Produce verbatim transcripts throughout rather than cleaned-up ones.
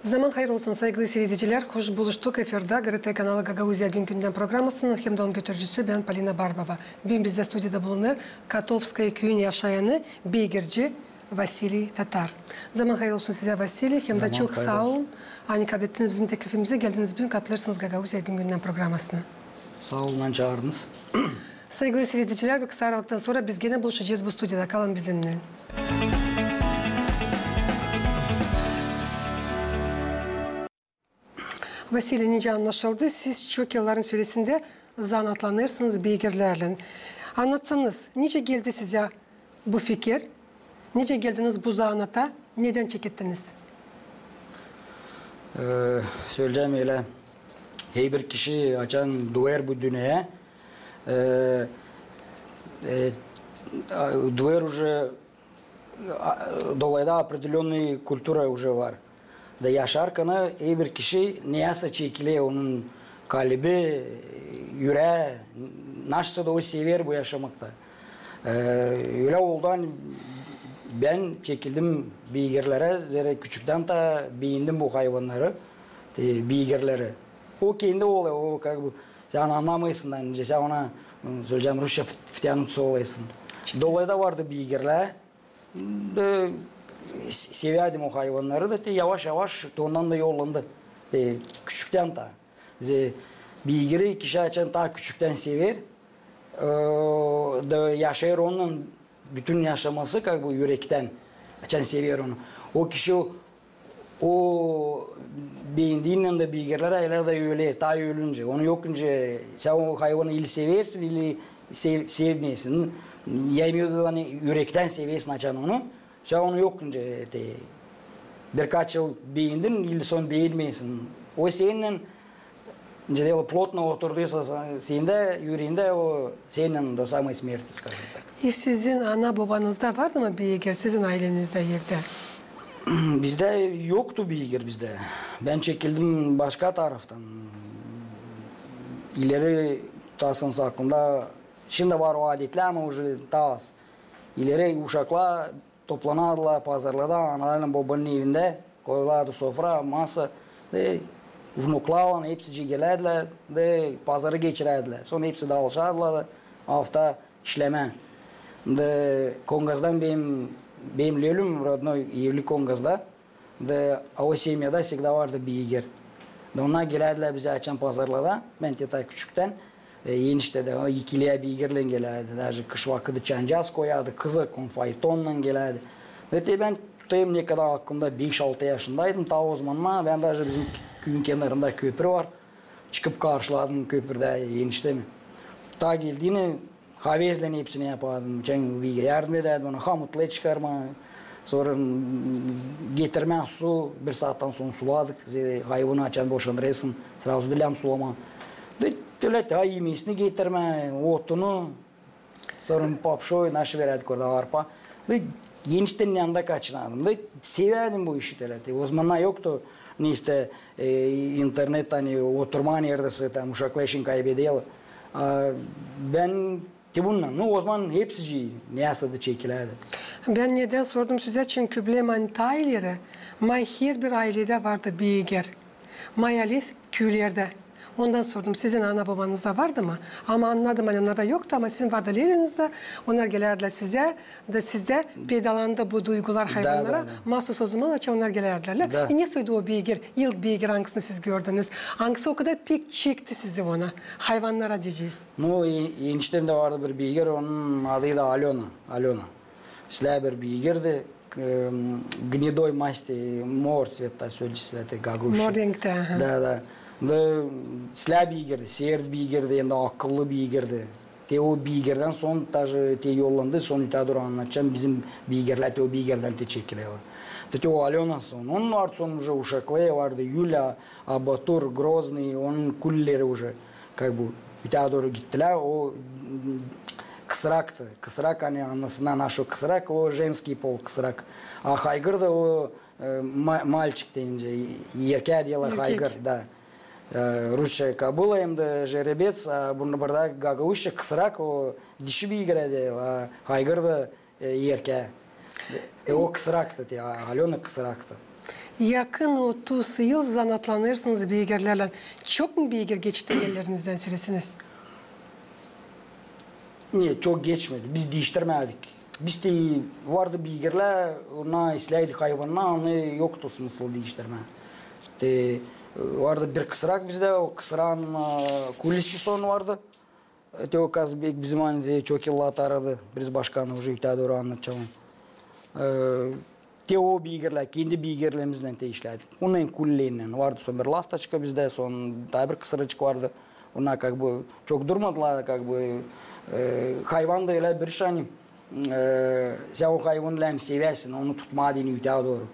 Zaman hayır olsun, saygılı siiredicilär. Hoş buluştuk. Efirdä GRT kanalı Gagauziya gün-gündän programasının hem dä onun götürücüsü bän, Polina Barbova. Büün bizdä studiyada bulunêr Kotovskoye küüyün yaşayanı, beygirci Vasiliy Tatar. Zaman hayır olsun sizä, Vasiliy, hem dä çok saa olun, ani kablettiniz bizim teklifimizi, geldiniz büün, katılêrsınız Gagauziya gün-gündän programasına. Saa olun, ani çaardınız. Saygılı siiredicilär, bir kısa aralıktan sora biz genä buluşacez bu studiyada. Kalın bizimnän. Vasiliy, nicä annaşıldı, siz çok yılların süresindä zanaatlanêrsınız beygirlärlän. Annatsanız, nicä geldi sizä bu fikir? Nicä geldiniz bu zanaata? Nedän çekettiniz? Ee, söleyecäm ölä. Herbir kişi, açan duer bu dünneyä, e, e, a, duer uje, a, dolayda определённый kultura uje var. Da yaşarkan herbir kişi neyäsä çekiler, onun kalbi, üreyi, naşeysa da o sever bu yaşamakta. E, ölä oldu, ani bän çekildim beygirlerä, zerä küçüktän taa beendim bu hayvannarı, e, beygirleri. O kendi olêr, o, как бы, sän annamêêrsın da, nicä sän ona, m, söleyecäm rusça, вт-, втянуться olêrsın. Dolayda vardı beygirlär. Da, e, se-, sevärdim o hayvannarı da, te yavaş-yavaş te ondan da yollandı. E, küçüktän taa. Ze-, beygiri kişi açan taa küçüktän sever, e, da yaşêêr onunnan bütün yaşaması, как бы, ürektän, açan sever onu. O kişi o, o beendiynän da beygirlär, aylar da öler, taa ölüncä. Onu yok nicä, sän o hayvanı ili seversin, ili sev-, sevmeersin. Я имею в виду, ani ürektän seversin açan onu. Sän onu yok nicä, te, birkaç yıl beendin, ili sora beenmeersin. O seninnän, nicä deerlär, плотно oturduysa sa-, sendä, üreendä, o seninnän до самой смерти, скажем так. E, sizin ana-bobannızda vardı mı beygir, sizin aylenizdä, evdä? Bizdä yoktu beygir bizdä. Bän çekildim başka taraftan. İleri tasın aklımda, şindi var o adetlär, ama uje taa az. İleri uşaklar toplanardılar pazarlarda, ananın, bobanın evindä, koyarlardı sofra, masa, da внукlarlan hepsi gelärdilär, da pazarı geçirärdilär. Sora hepsi daalışardılar da afta işlemää. Da Kongazdan benim, benim lelüm, родной, evli Kongazda. Da o семьяда всегда vardı beygir. Da onnar gelärdilär bizä açan pazarlarda. Bän te taa küçüktän, e, eniştä dä o ikiliyä beygirlän gelärdi. Даже kış vakıdı çancaz koyardı, kızaklan, faytonnan gelärdi. Da te bän tutêrım, ne kadar aklımda, beş-altı yaşındaydım. Taa o zamannar bän даже bizim küüyün kenarında köpür var. Çıkıp karşılardım köpürdä eniştemi. Taa geldiynän havezlän hepsini yapardım. Çän beygirä yardım edärdim, ona hamutları çıkarmaa. Sora, m, getirmää su, bir saattan sora suladık. Ze-, hayvanı açan boşandırêrsın, сразу diilä sulamaa. Da, ölä taa, imesini getirmää, otunu. Sora papşoy, naşey verärdik orada, arpa. Da eniştänin yanında kaçınardım. Da sevärdim bu işi, ölä te. O zamannar yoktu, neysä, e, internet, ani oturmaa neredäsä, tam uşaklar işin kaybederlär. A bän te bununnan, nu, o zaman hepsi neyäsä da çekilärdi. Bän nedän sordum sizä, çünkü bilerim, ani taa ileri, may herbir ayledä vardı beygir. May alez küülerdä. Ondan sordum, sizin ana-bobanızda vardı mı? Ama annadım, ani onnarda yoktu, ama sizin vardı lelünüz dä, onnar gelärdilär sizä, da sizdä peydalandı bu duygular hayvannara. Da, da, da. Maasuz o zaman, açan onnar gelärdilär. Da. E, ne soydu o beygir, ilk beygir, angısını siz gördünüz? Angısı o kadar pek çekti sizi ona, hayvannara deyecez? Nu, e, eniştämdä vardı bir beygir, onun adı da Alöna, Alöna. İslää bir beygirdi, e, гнедой масти, mor tsvetta söleyecez, te gagauzça. Mor renktä, aha. Da, da. Da, islää beygirdi, sert beygirdi, hem dä akıllı beygirdi. Te o beygirdän sora, даже te yollandı, sora ötää dooru annadacam, bizim beygirlär te o beygirdän te çekilerlär. Da te o Alöna sora, onun artık sora uje uşakları vardı, Yulya, Abatur, Groznıy, onun kulileri uje, как бы, ötää dooru gittilär. O, m, kısraktı. Kısrak, ani annasınnan, naşo kısrak, o женский пол kısrak. A haygır da o, e, ma-, мальчик deyincä, erkää deerlär haygır, da. E, rusça кобыла hem dä жеребец, a bunu burada gagauzça kısrak, o dişi beygirä deerlär, a haygır da e, erkää. E, o kısraktı, te, a, Alöna kısraktı. Yakın otuz yıl zanaatlanêrsınız beygirlerlän. Çok mu beygir geçti ellerizdän, söleseniz? Ne, çok geçmedi. Biz diiştirmedik. Bizdä vardı beygirlär, ona isleydik hayvannar, onu yoktu smısıl diiştirmää. Te, vardı bir kısrak bizdä, o kısraan kulişçisi onun vardı. Te o kaz bek bizim ani te çok yıllar taradı. Biz başkanı uje ötää dooru annadacam. E, te o beygirlär, kendi beygirlerimiznän te işledik. Onnan kulileennän. Vardı son bir lastoçka bizdä, son taa bir kısırıçık vardı. Onnar, как бы, çok durmadılar, как бы, e, hayvan da ölä bir iş, ani, e, sän o hayvanı lääm seväsin, onu tutmaa deyni ötää dooru.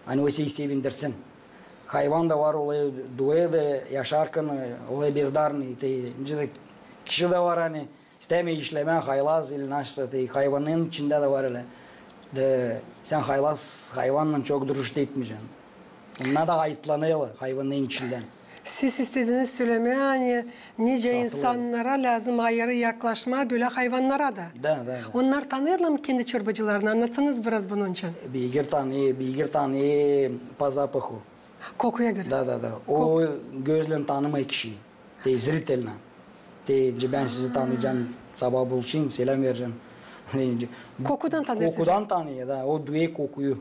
Ani o seni sevindirsin. Hayvan da var, olêr duêr da yaşarkan, olêr bezdarnıy. Te, nicä dä kişi dä var, ani istämeer işlemää, haylaz ili naşsa, te hayvannarın içindä dä var ölä. Da sän haylaz hayvannan çok družit etmeyecän. Onnar da ayıtlanêrlar hayvannarın içindän. Siz istediniz sölemää, ani nicä insannara lääzım ayırı yaklaşmaa bölä hayvannara da. Da, da, da. Onnar tanıyêrlar mı kendi çorbacılarını? Annadsanız biraz bunun için. Beygir tanıyêr, beygir tanıyêr по запаху. Kokuya görä. Da, da, da. O gözlän tanımêêr kişiyi. Te зрительно. Deyni bän sizi tanıyacam, sabaa buluşayım, seläm verecäm. Deyni, kokudan tanıyêr sizi. Kokudan tanıyêr, da. O duyêr kokuyu.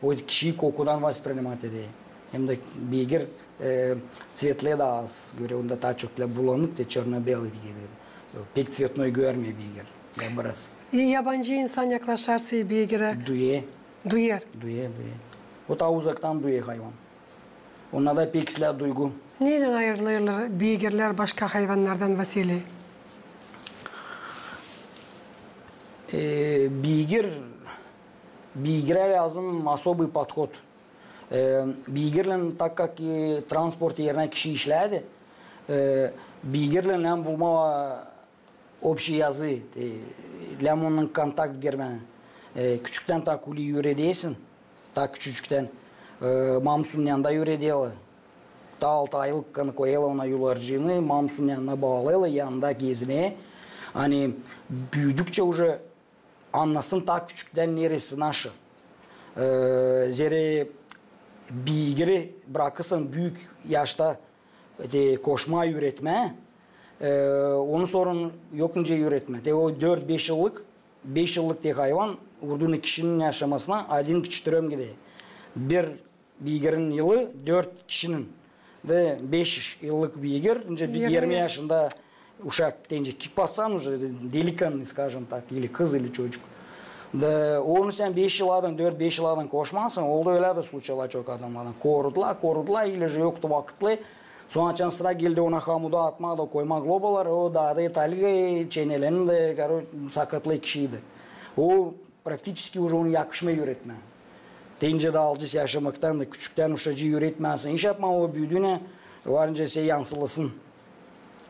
O kişiyi kokudan воспринимать eder. Hem dä beygir, e, tsvetleri da az görä, onda taa çok bulanık, te çerno-belıy gibi. Pek tsvetnoy görmeer beygir. Da biraz. E, yabancı insan yaklaşarsa beygirä. Duyêr. Duyêr. Duyêr, duyêr. O taa uzaktan duyêr hayvan. Onda da pek islää duygu. Neylän ayırılêrlar beygirlär başka hayvannardan, Vasiliy? E, beygir, beygirä lääzım особый подход. E, beygirlän, так как, e, transport erinä kişi işlärdi, e, beygirlän lääzım bulmaa общий язык, e, lääzım onunnan kontakt girmää. E, küçüktän taa kuli üüredäsin, taa küçücüktän, e, mamusunun yanında üürederlär. Taa altı aylık, ani koyêrlar ona yularcıını, mamusunun yanına baalêêrlar, yanında gezinä. Ani büüdükçä uje annasın taa küçüktän neresi naşı. E, zerä beygiri brakırsan büük yaşta, te, koşmaa, üüretmää, e, onu sora yok nicä üüretmää. Te o dört-beş yıllık, beş yıllık te hayvan vurdu kişinin yaşamasına, один к четырём gider. Bir beygirin yılı dört kişinin. Da beş yıllık beygir, nicä bir yirmi yaşında uşak, deyni, ki пацан uje, деликатный, скажем так, или kız, или çocuk. Da onu sän beş yıldan, dört-beş yıldan koşmarsan, oldu ölä dä случайlar çok adamnardan. Korudular, korudular, ili же yoktu vakıtları. Sora açan sıra geldi ona hamuda atmaa da, koymaa globaları, o da, da taligayı çenelerini dä, короче, sakatlêêr kişiyi dä. O практически uje onu yakışmêêr üüretmää. Deyni dä alacez yaşamaktan da, küçüktän uşacıı üüretmärsin iş yapmaa, o büüdüünä var nicä sä yansılasın.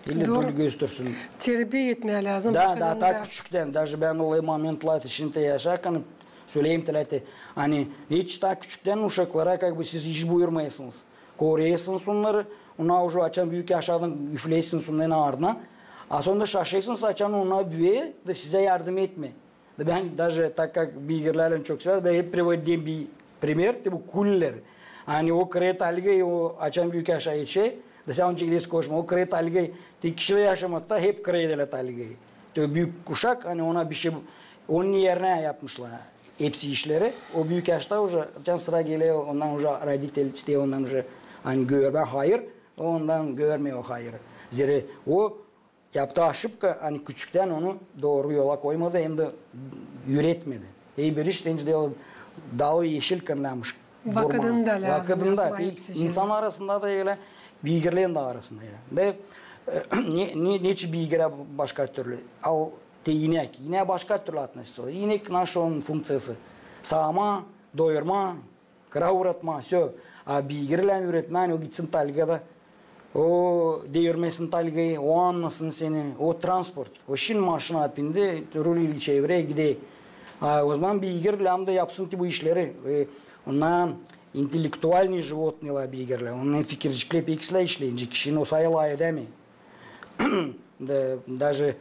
Ili dul göstersün. Terbiya etmää lääzım. Da, da, taa küçüktän. Даже bän olêr momentlar te şindi yaşarkan söleyim te, ani neçin taa küçüktän uşaklara, как бы, siz iş buyurmayasınız. Koruyasınız onnarı, onnar uje açan büük yaşarlar, üfleyasınız onnarın aarına. A sora da şaşêrsınız, açan onnar büüyer da sizä yardım etmeer. Da bän даже, так как beygirlärlän çok severim, bän hep приводил bir primer, te bu kulileri. Ani o kırêr taligayı, o açan büük yaşa etişer, da sän onu çekedersin koşmaa. O kırêr taligayı, te kişi dä yaşamakta hep kırêr taligayı. Te o büük uşak, ani ona bişey, onun erinä yapmışlar hepsi işleri. O büük yaşta uje, açan sıra geler, ondan uje родитель isteer ondan uje, ani görmää hayır, ondan görmeer o hayırı. Zerä o yaptı aşıpka, ani küçüktän onu dooru yola koymadı, hem dä üüretmedi. Hep bir iş deyni dä dalı eşil kanlamış. Vakıdında lääzım. Vakıdında. İnsan arasında da ölä, beygirlerin dä arasında ölä. Da, e, ne, ne, neçin beygirä başka türlü? Al te inäk. İnää başka türlü относится. İnäk naşı onun funkţiyası? Saamaa, doyurmaa, kıra uğratmaa, всё. A beygiri lääzım üüretmää, ani o gitsin taligada. O devirmesin taligayı, o annasın seni, o transport. O şindi maşina pindi, rul ili çevirä, gider. A o zaman beygir lääzım da yapsın te bu işleri. E, onnar интеллектуальный животныйлар beygirlär. Onnar fikircikleri pek islää işleer, kişinin o sayı lafedämeer. Da, даже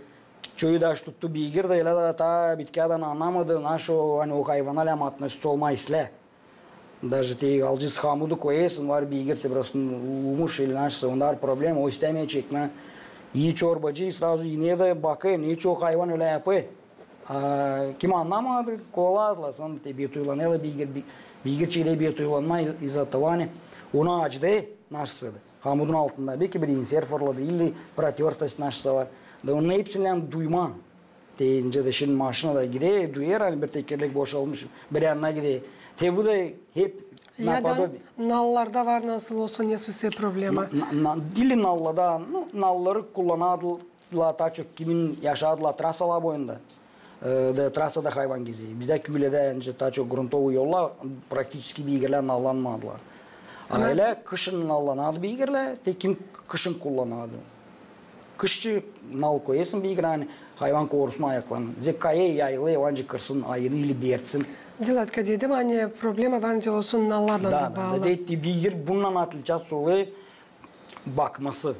çoyu даже tuttu beygir da, ölä da taa bitkän annamadı, naşı o, ani o hayvana lääzım относиться olmaa islää. Даже te alacez hamudu koyêrsın, var beygir te biraz uumuş ili naşsa, onda var problema, o istämeer çekmää. İi çorbacı srazu inedä bakêr, ne çok hayvan ölä yapêr. A, kim annamadı, kovaladılar, sora te betuylanêrlar beygir, beygir çekdä betuylanmaa iz-, iz-za tavani. Onu acıdı, naşsa da. Hamudun altında beki bir inser fırladı, ili протёртость naşsa var. Da onun hepsindän duyma. Te incä dä şindi maşina da gider, duyêr, ani bir tekerlek boşalmış, bir yanına gider. Te bu da hep napodobiye. Nallarda var nasıl olsun, ne suse problema. Na, na, ili nallarda, nu, nalları kullanadılar taa çok kimin yaşadılar trasalar boyunda. E, da trasada hayvan gezer. Bizdä küülerdä, nicä taa çok gruntovıy yollar, praktiçeski beygirlär nallanmadılar. Ama ölä kışın nallanadı beygirlär, te kim kışın kullanadı. Kışçı nal koyêrsın beygirä, ani hayvan korusun ayaklarını. Zerä kayêr, yayılêr, o ancak kırsın ayını ili bertsin. Dilatko, dedim, ani problema var nicä olsun nallarlan da baalı. Da, da, da, beygir bundan отличаться olêr bakması.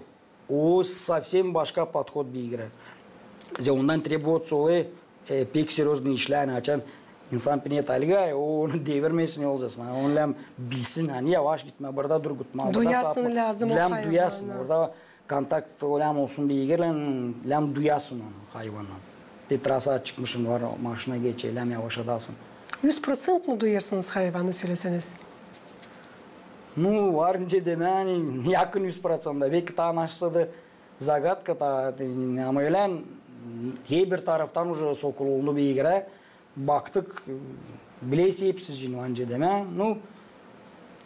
O совсем başka подход beygirä. Zerä ondan требоваться olêr, e, pek серьёзныя işlär, ani açan insan pinetaliga, o onu devirmesin yolcasına. Onu lääzım bilsin, ani yavaş gitmää, burada durgutmaa, burada satmaa. Duyasın lääzım o hayvanı. Lääzım duyasın, orada kontakt lääzım olsun beygirlän, lääzım duyasın onu hayvanı. Te trasa çıkmışın, var, maşina geçer, lääzım yavaşadasın. Üz proţent mi duyêrsınız hayvanı, söläseniz? Nu, var nicä demää, ani yakın üz proţenta. Beki taa naşsa da загадка taa, ama ölä herbir taraftan уже sokulundu beygirä. Baktık, bileriz hepsicini, var nicä demää. Nu,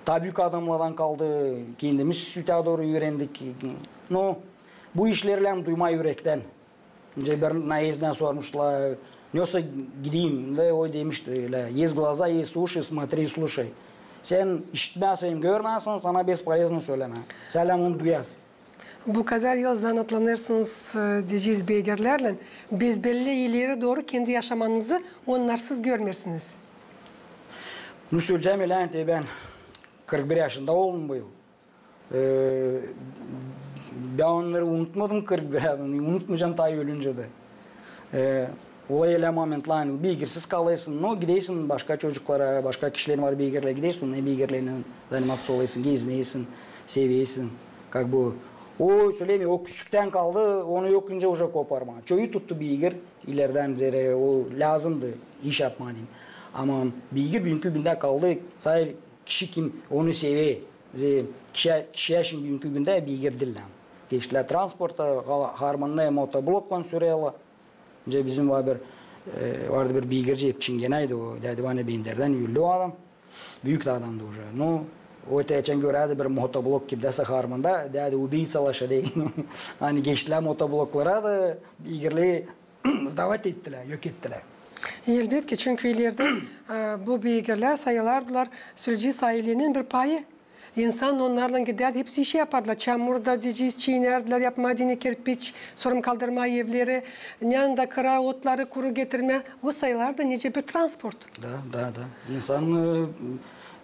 taa büük adamlardan kaldı, kendimiz öteyä dooru üürendik. Nu, bu işleri lääzım duymaa ürektän. Nicä bir naezdnä sormuşlar, ne olsa gideyim, da o demişti ölä: есть глаза, есть уши, смотри, слушай. Sän işitmääsän, görmääsän, sana бесполезно sölemää. Sän lääzım onu duyasın. Bu kadar yıl zanaatlanêrsınız, e, deyecez, beygirlärlän. Bezbelli ileri dooru kendi yaşamanızı onnarsız görmeersiniz. Nu, söleyecäm, ölä, ani bän kırk bir yaşında oldum bu yıl. E, bän onnarı unutmadım, kırk bir adını, unutmayacam taa ölüncä dä. E, olêr ölä momentlar, ani beygirsiz kalêrsın, nu, gidersin başka çocuklara, başka kişilerin var beygirleri, gidersin, onnar beygirlerlän заниматься olêrsın, gezinersin, seversin. Как бы, o, sölemeyim, o küçüktän kaldı, onu yok nicä уже koparmaa. Çoyu tuttu beygir, ileridän zerä o lääzımdı iş yapmaa deyni. Ama beygir büünkü gündä kaldı, sayıl kişi kim onu sever. Zerä kişi, kişiyä şindi büünkü gündä beygir diil lääzım. Geçtilär transporta, ha-, harmanı motobloklan sürerlär. Nicä bizim var bir, e, vardı bir beygirci, hep çingenäydi o, dädi bana, Benderdän, öldü o adam. Büük dä adamdı уже. Nu, o te açan görärdi bir motoblok kimdäsä harmanda, dädi, убийца лошадей. Ani geçtilär motobloklara da beygirleri сдавать ettilär, yok ettilär. Elbetki, çünkü ileridän, e, bu beygirlär sayılardılar, söleyecez, ailenin bir payı. İnsan onnarlan gidärdi, hepsi işi yapardılar. Çamurda, deyecez, çiinärdilär, yapmaa deyni kerpiç, sora kaldırmaa evleri, ne anda kıra otları kuru getirmää. O sayılardı nicä bir transport. Da, da, da. İnsan,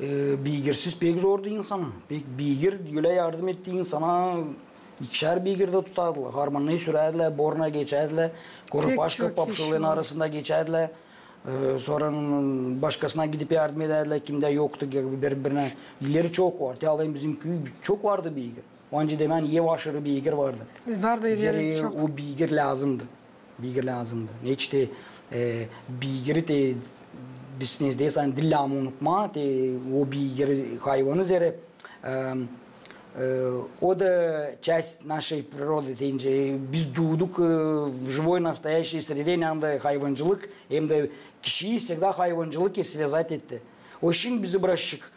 e, e, beygirsiz pek zordu insana. Pek beygir ölä yardım etti insana. İkişär beygir dä tutardılar. Harmanı sürärdilär, boruna geçärdilär. Korupaşka papşırların arasında geçärdilär. E, sora başkasına gidip yardım edärdilär, kimdä yoktu, bir-birinä. İleri çok vardı. Te alayın bizim küü çok vardı beygir. Onca demän, ev aşırı beygir vardı. Vardı ileri çok. O beygir lääzımdı. Beygir lääzımdı. Neçin te, e, beygiri te biz nezdä, ani diil lääzım unutmaa, te o beygir hayvanı zerä, e, e, o da часть нашей природы deyni. Biz duuduk, e, в живой, настоящей среде, ne anda hayvancılık, hem dä kişiyi всегда hayvancılık связать etti. O şindi bizi bıraşık.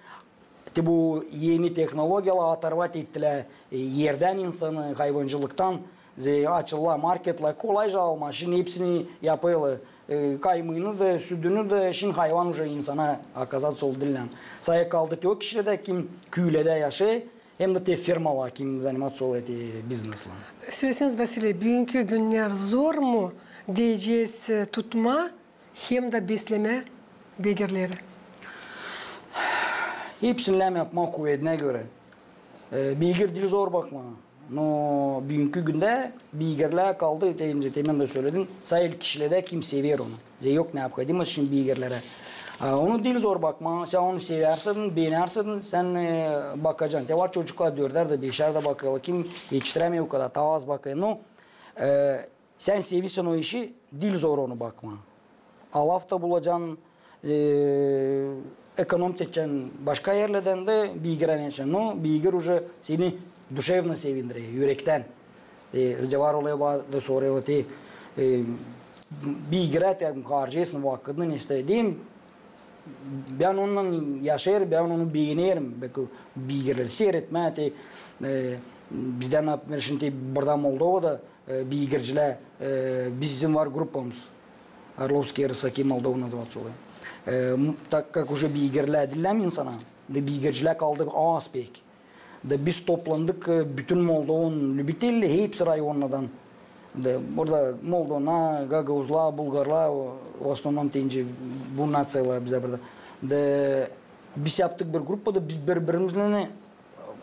Te bu eni tehnologiyalar оторвать ettilär, e, erdän insanı hayvancılıktan, zerä açıldılar marketlär, kolayca almaa, şindi hepsini yapêrlar. E, kaymıını da, südünü dä, şindi hayvan уже insana оказаться oldu diil lääzım. Sade kaldı te o kişilerdä, kim küülerdä yaşêêr, hem dä te fermalar, kim заниматься olêr te bizneslän. Söläseniz, Vasiliy, büünkü günnär zor mu, deyecez, e, tutmaa hem dä beslemää beygirleri? Hepsini lääzım yapmaa kuvedinä görä. E, beygir diil zor bakmaa. No büünkü gündä beygirlär kaldı, deyni, demin dä söledim, sayıl kişilerdä, kim sever onu. Zerä yok необходимость şindi beygirlerä. Ha, onu diil zor bakmaa. Sän onu seversin, beenersin, sän, e, bakacan. Te var çocuklar dördär dä, beşär dä bakêrlar. Kim etiştirämeer o kadar, taa az bakêr. Nu, e, sän sevirsin o işi, diil zor onu bakmaa. Alaf ta bulacan, e, ekonom edecän başka erlerdän dä, biigirä edecän. Nu, biigir uje seni duşevno sevindirer, ürektän. E, öyle var olêr, var da sorêrlar, te, e, biigirä te harcêêrsın vakıdını, ne isteerim. Bän onunnan yaşêêrım, bän onu beenerim. Beki biigirleri seretmää, te, e, bizdä, naprimer, şindi burada Moldovada, e, biigircilär, e, bizim var gruppamız. Орловские рысаки Молдовы называться olêr. E, m-, так как uje biigirlär diil lääzım insana, da biigircilär kaldı az pek. Da biz toplandık, e, bütün Moldovanın lübitelleri, hepsi rayonlardan. Da burada moldovnar, gagauzlar, bulgarlar, o, в основном te nicä bu naţiyalar bizdä burada. Da biz yaptık bir gruppa da biz biri-birimizlän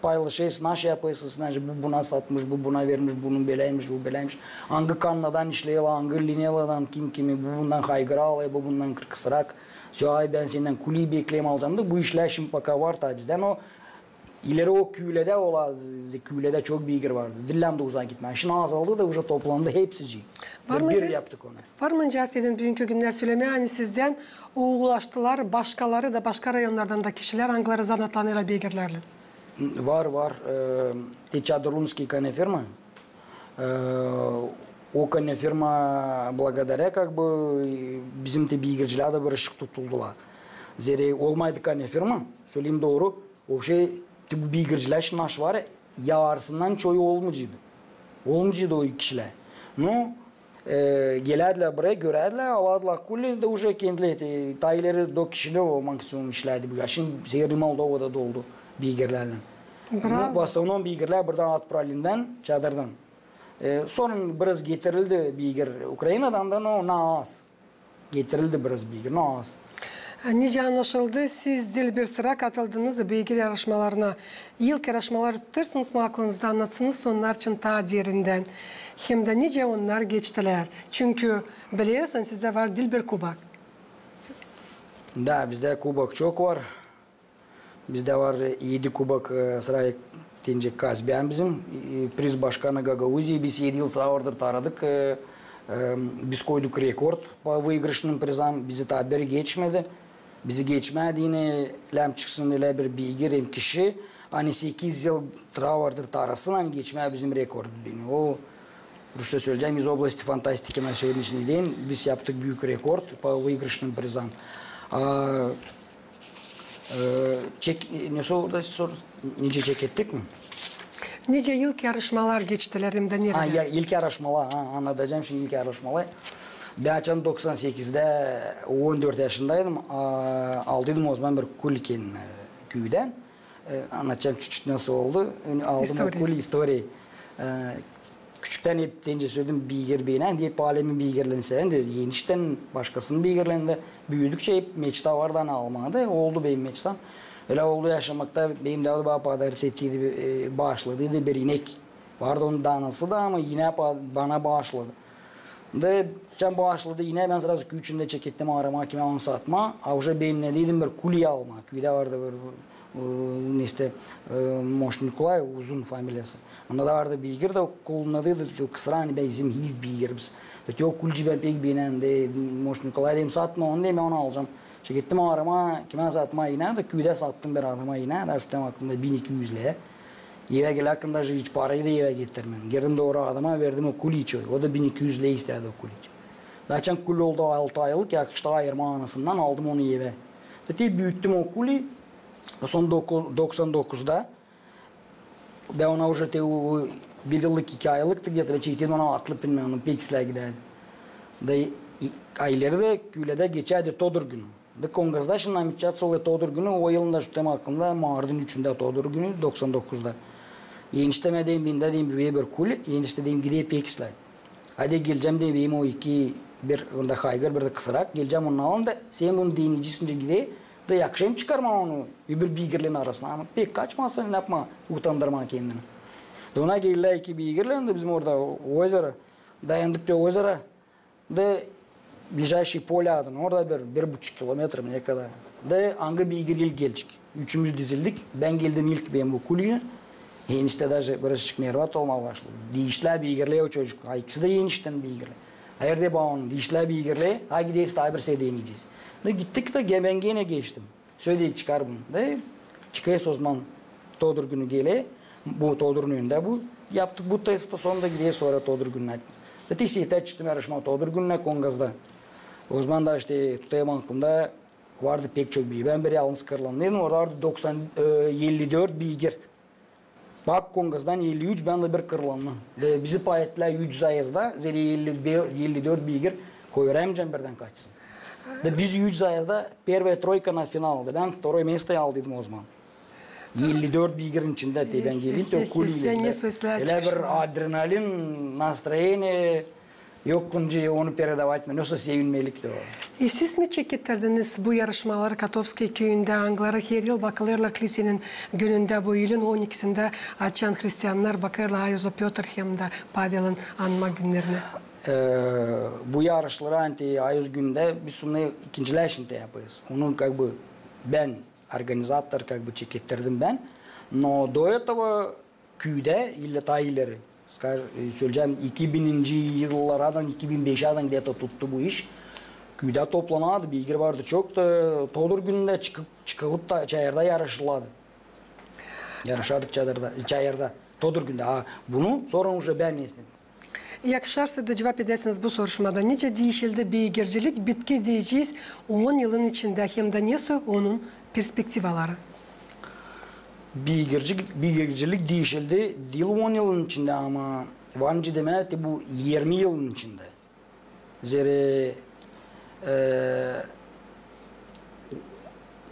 paylaşêrız, naşey yapêrsınız, naşey bu buna satmış, bu buna vermiş, bunun beläymiş, bu beläymiş. Angı kannadan işleerlär, angı liniyalardan kim kimi, bu bundan haygıralêr, bu bundan kısrak. Söleer, ay, bän sendän kuli bekleerim, alacam da, bu işlär şindi пока var ta bizdä, o ileri o küüledä ola, z-, küüledä çok biigir vardı. Diil lääzım da uzaa gitmää. Şindi azaldı da uje toplandı hepsicii. Var mı bir, bir yaptık onu. Var mı, afedin, büünkü günnär sölemää, ani sizdän ulaştılar başkaları da, başka rayonlardan da kişilär, angıları zanaatlanêrlar biigirlärlän? Var, var. E, te Çadırlunskiy konefirma. E, o konefirma благодаря, как бы, bizim te biigircilär dä bir ışık tutuldular. Zerä olmaydı konefirma, söleyim dooru, o şey, te bu biigircilär şindi naş var, yarısından çoyu olmaycıydı. Olmaycıydı o kişilär. Nu, e, gelärdilär buraya, görärdilär, alardılar kuli da uje kendileri, e, taa ileri do Kişinöv o maksimum işlärdi bu. Ya şindi seyir Moldovada doldu biigirlärlän. Bravo. Nu, в основном biigirlär buradan Atpralindän, Çadırdan. E, sora biraz getirildi biigir Ukrainadan da, nu, na az. Getirildi biraz biigir, na az. Nicä annaşıldı, siz diil bir sıra katıldınız biigir yarışmalarına. İlk yarışmaları tutêrsınız mı aklınızda, annadısınız onnar için taa derindän? Hem dä nicä onnar geçtilär? Çünkü, bilersin, sizdä var diil bir kubok. Da, bizdä kubok çok var. Bizdä var, e, edi kubok, e, sıra, e, te nicä Kazbän bizim, e, приз başkana Gagauziya, biz edi yıl sıra vardır taaradık, e, e, biz koyduk rekord по выигрышным призам, bizi taa biri geçmedi. Bizi geçmedi, inä lääzım çıksın ölä bir biigir hem kişi, ani sekiz yıl sıra vardır taarasın, ani geçmää bizim rekordu deyni. O, rusça söleyecäm, из области фантастики на сегодняшний день biz yaptık büük rekord по выигрышным призам. A, E, çek-, e, ne sordu, sor, nicä çekettik mi? Nicä ilk yarışmalar geçtilär hem dä neredä? Ha, ya, ilk yarışmalar, ha, annadacam şindi ilk yarışmaları. Bän açan doksan sekizdä on dört yaşındaydım, a, aldıydım o zaman bir kuli kendimä, e, küüdän. E, annadacam çiçik nasıl oldu. Aldım o kuli, istoriya. E, Küçüktän hep te nicä söledim, biigir beenärdim, hep alemin biigirlerini severdim. Eniştän başkasının biigirlerini dä. Büüdükçä hep meçta vardı, ani almaa da. Oldu benim meçtam. Ölä oldu yaşamakta, benim dädu bana подарить ettiydi, e, baaşladıydı bir inek. Vardı onun danası da, ama inä pa-, bana baaşladı. Da açan baaşladı inä, bän srazu küüdä çekettim aaramaa kimä onu satmaa. A uje bennediydim bir kuli almaa. Küüdä vardı bir, e, neste, e, Moş Nikolay, uzun familiyası. Onda da vardı biigir da, o kullanılıydı, o kısra, ani bizim ilk biigirimiz. Da te o kulici bän pek beenärdim, de, Moş Nikolay deerim, satma onu deerim, bän onu alacam. Çekettim aaramaa kimä satmaa inä, da küüdä sattım bir adama inä, da şu tem aklımda bin iki üz lää. Evä geläkän dä hiç parayı da evä getirmedim. Girdim dooru adama, verdim o kuliçi, o da bin iki üz lää istädi o kuliçi. Da açan kuli oldu altı aylık, yakıştı ayırmaa anasından, aldım onu evä. Da te büüttüm o kuli, son doku-, doksan dokuzda, bän ona uje te o, o bir yıllık, iki aylıktı где-то, bän çekettim ona atlı, bilmeerim, onu pek islää gidärdi. Da i-, ayları da küülerdä geçärdi Todur günü. Da Kongazda şindi nametsatsa olêr Todur günü, o yılın da şu tem aklımda, martın üçündä Todur günü, doksan dokuzda. Eniştemä deerim, bendä deerim, büüyä bir kuli, eniştä deerim, gidä pek islää. Hadi gelecäm deerim, benim o iki, bir onda haygır, bir dä kısrak, gelecäm onu alam da, sän bunu deneyecäsin gidä, da yakışêr çıkarmaa onu öbür biigirlerin arasına, ama pek kaçmasın, yapma, utandırma kendini. Da ona geldilär iki biigirlär, da bizim orada ozera, dayandık te ozera, da Ближайший поле adın, orada bir, bir buçuk kilometr mi ne kadar. Da angı beygir ilk gelecek. Üçümüz dizildik. Bän geldim ilk, benim bu kulübä. Eniştä daje birazcık nervat olmaa başladı. Diişlää beygirlää o çocuk. A ikisi dä eniştänin beygirlää. Ayır dä bana onu, diişlää beygirlää. Ha gideriz, taa bir sene deneyecez. Da gittik da ge-, bän genä geçtim. Söledik, çıkar bunu. Da çıkêrız o zaman Todur günü geler. Bu Todurun önündä bu. Yaptık bu testi, sora da gideriz sora Todur gününä. Da te seftä çıktım yarışmaa Todur gününä Kongazda. O zaman da işte tutêrım aklımda, vardı pek çok beygir. Bän bir yalnız kırılandım. Orada vardı doksan, e, elli dört beygir. Bak, Kongazdan elli üç, bän dä bir kırılandım. Da bizi pay ettilär üç zayezda, zerä elli, elli dört beygir koyuramcam birdän kaçsın. Da biz üç zayezda первая тройка на финал. Da bän второе место aldıydım o zaman. Elli dört beygirin içindä te bän geldim te o kulübä. Ölä bir adrenalin, настроение. Yok, onu, onu передавать etmää, nasıl sevinmelik dä o. E siz mi çekettirdiniz bu yarışmaları Kotovskiy küüyündä, angıları her yıl bakılêrlar kilisenin günündä, bu iyülün on ikisindä, açan hristiannar bakêrlar Ayuzu Pötr hem dä Pavelin anma günnerinä? E, bu yarışları, ani Ayuz günündä biz onu ikincileşin te yapêrız. Onu как бы bän organizator, как бы çekettirdim bän. Но до этого küüdä, illä taa ileri, скаж-, e, söleyecäm, iki bininci yıllardan, iki bin beşärdan где-то tuttu bu iş. Küüdä toplanardı, beygir vardı çok da, Todur günündä çıkıp, çıkılıp da çayırda yarışılardı. Yarışardık çadırda, çayırda. Todur günündä. A bunu sora уже bän esnedim. Yakışarsa da cuvap edäsiniz bu soruşmada. Nicä diişildi beygircilik bitki deyecez on yılın içindä, hem dä nesoy onun perspektivaları? Beygirci-, beygircilik diişildi diil on yılın içindä, ama var nicä demää, te bu irmi yılın içindä. Zerä, e,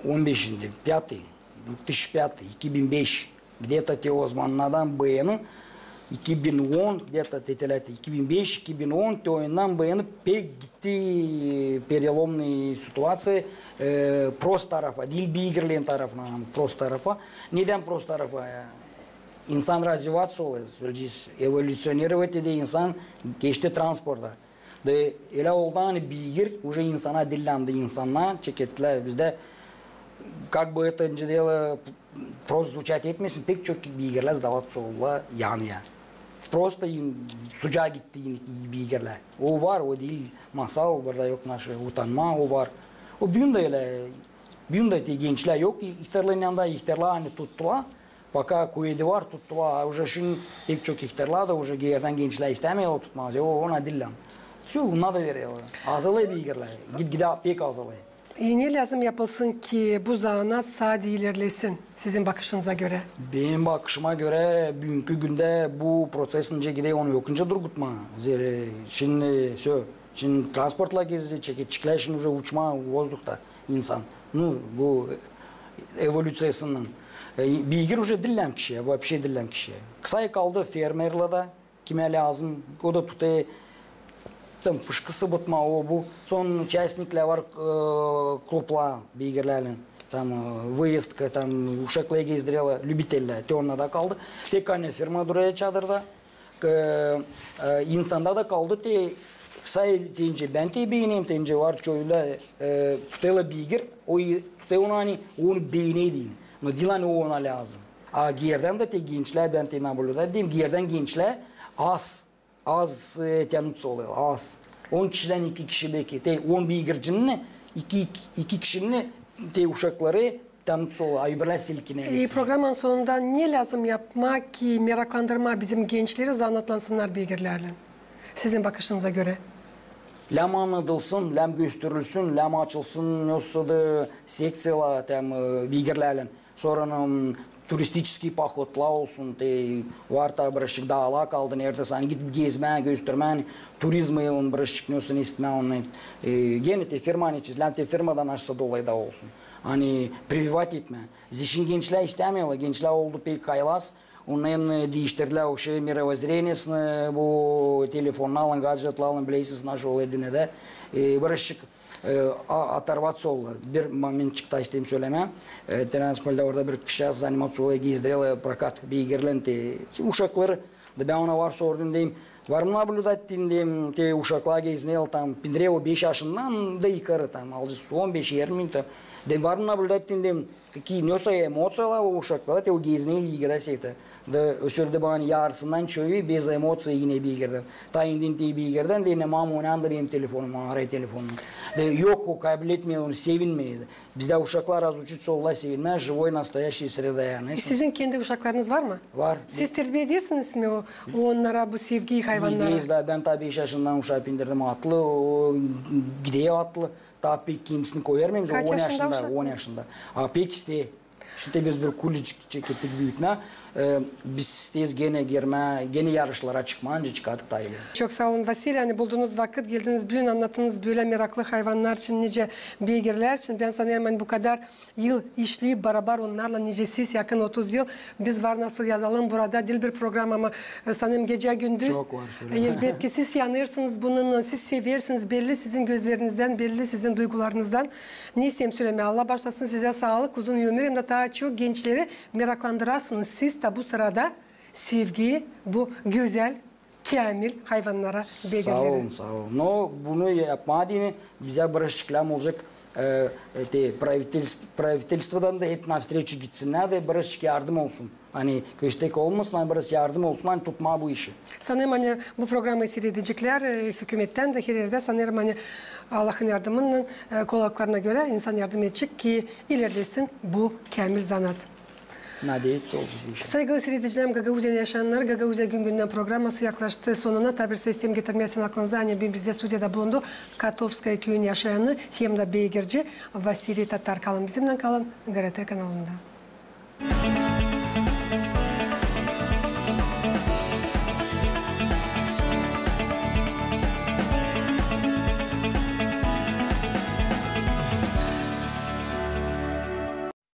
on beşinci, пятый, две тысячи пятый, iki bin beş, где-то te o zamanlardan beenı, iki bin on, где-то te telä te iki bin beş, iki bin on, te ondan beenı pek gitti переломный ситуация, e, prost tarafa, diil beygirlerin tarafına, ama prost tarafa. Недän prost tarafa? İnsan развиваться olêr, söleyecez, эволюционировать edä insan, geçti transporta. Da ölä oldu, ani beygir уже insana dilländi, insannar çekettilär. Bizdä, как бы это ни дело, prost звучать etmesin, pek çok beygirlär сдаваться oldular yanıya. Prosto in-, suca gitti in-, beygirlär. O var, o diil masal, burada yok naşı utanma, o var. O büün dä ölä, büün dä te gençlär yok ihtärlerin yanında, ihtärlar ani tuttular. Пока kuvedi var, tuttular. Уже şindi pek çok ihtärlar da уже geerdän gençlär istämeerlär tutmaa. O, ona diil. Всё, ona da vererlär. Azalêr beygirlär. Gitgidä pek azalêr. E, ne lääzım yapılsın, ki bu zanaat saa da ilerlesin, sizin bakışınıza görä? Benim bakışıma görä, büünkü gündä bu proţes nicä gider, onu yok nicä durgutmaa. Zerä şindi всё, şindi transportlar gezecek, çeketçiklär şindi уже uçmaa vozduhta insan. Ну, bu evolüţiyasından. E, beygir уже diil lääzım kişiyä, вообще diil lääzım kişiyä. Kısay kaldı fermerlerdä, kimä lääzım, o da tutêr, tam fışkı sıbıtmaa, o, bu. Sora участниклär var, e, klublar beygirlärlän. Tam, e, выездка, tam uşakları gezdirerlär, любительлär, te onnar da kaldı. Tek ani firma durêr çadırda. E, e, insanda da kaldı te, kısay, te nicä bän te beenerim, te nicä var çoyunda, e, tutêrlar beygir, o i-, tutêr onu, ani onu beenerim deyni. Но diil ani o ona lääzım. A geerdän dä te gençlär, bän te nablödädäm, geerdän gençlär az, az, e, тянутся olêrlar, az. On kişidän iki kişi beki, te on beygircinin iki, iki, iki kişinin te uşakları тянутся olêr, a öbürlär silkinär. E, programanın sonunda ne lääzım yapmaa, ki meraklandırmaa bizim gençleri zanaatlansınnar beygirlärlän? Sizin bakışınıza görä. Lääzım annadılsın, lääzım gösterülsün, lääzım açılsın, nasıl da sekţiyalar, tam, e, beygirlärlän. Sora, m, туристический походlar olsun, te var ta birazçık daalar kaldı, neredä sän gidip gezmää, göstermää, ani turizmın birazçık nasıl istemää onu. E, genä te firma neçin, lääzım te firmadan aşsa dolayı da olsun. Ani прививать etmää. Zerä şindi gençlär istämeerlär, gençlär oldu pek haylaz. Onnar, e, diiştirdilär o şey, мировоззрениесini, bu telefonlarlan, gadjetlarlan, bilersiniz, naşı olêr dünnedä. E, birazçık, e, a-, оторваться olêr. Bir momentçik taa isteerim sölemää. E, Tiraspolda orada bir kişi заниматься olêr, gezdirerlär prokat beygirlän te uşakları. Da bän ona var sordum, deyim, Var mı nablüdat ettin, deerim, te uşaklar geznelär tam, pindirä o beş yaşından da yukarı tam, alıcı on beş, irmi tam. Deerim, var mı nablüdat ettin, deerim, kaki, ne o emociyalar o uşaklarda, te o geznää beygerdä seyttä. Da söledä bana, yarısından çoyu bez emociya inä beygerdän. Taa indän te beygerdän, deer, mama, o neynärdä benim telefonum, arêêr telefonum. Da yok, o kabletmeer, o sevinmeer. Bizdä uşaklar razuçitsa olêr sevinmää, живой, настоящий среда, yani. Sizin kendi uşaklarınız var mı? Var. Siz terbiä edersiniz mi o, onnara bu sevgiyi hayvannara? Gideriz da, bän taa beş yaşından uşaa pindirdim atlı, o gider atlı. Taa pek kendisini koyarmêêr, o on yaşında, on yaşında. A pek isteer. Şindi biz bir kulecik çekettik büütmää. E, biz isteeriz genä girmää, genä yarışlara çıkmaa, ancak çıkardık taa ileri. Çok saa olun, Vasiliy, ani buldunuz vakıt, geldiniz büün, annattınız bölä meraklı hayvannar için, nicä beygirlär için. Bän sanêrım, ani bu kadar yıl işleyip barabar onnarlan, nicä siz, yakın otuz yıl, biz var nasıl yazalım burada, diil bir program, ama, e, sanêrım, gecä-gündüz. Çok var sölemää. Elbetki, siz yanêrsınız bununnan, siz seversiniz, belli sizin gözlerinizdän, belli sizin duygularınızdan. Ne isteerim sölemää, Allah baaşlasın sizä saalık, uzun ömür, hem dä taa çok gençleri meraklandırasınız siz dä bu sırada sevgiyi bu gözäl, käämil hayvannara, beygirlerä. Saa olun, saa olun. No, bunu yapmaa deyni bizä birazçık lääzım olacek, e, e, te, правительств-, правительстводан da hep навстречу gitsinnär da birazçık yardım olsun. Ani köstek olmasın, ani biraz yardım olsun, ani tutmaa bu işi. Sanêrım, ani bu programayı siiredeceklär, e, hükümettän dä, her erdä, sanêrım, ani Allahın yardımınnan, e, kolaylıklarına görä insan yardım edecek ki ilerlesin bu käämil zanaat. Надеяться olacez bu işä. Saygılı siiredicilerim, Gagauziyanın yaşayanları, Gagauziya gün-gündän programası yaklaştı sonuna. Taa bir sestem getirmää isteerim aklınıza, ani büün bizdä studiyada bulundu Kotovskoye küüyün yaşayanı hem dä beygirci Vasiliy Tatar. Kalın bizimnän, kalın GRT kanalında.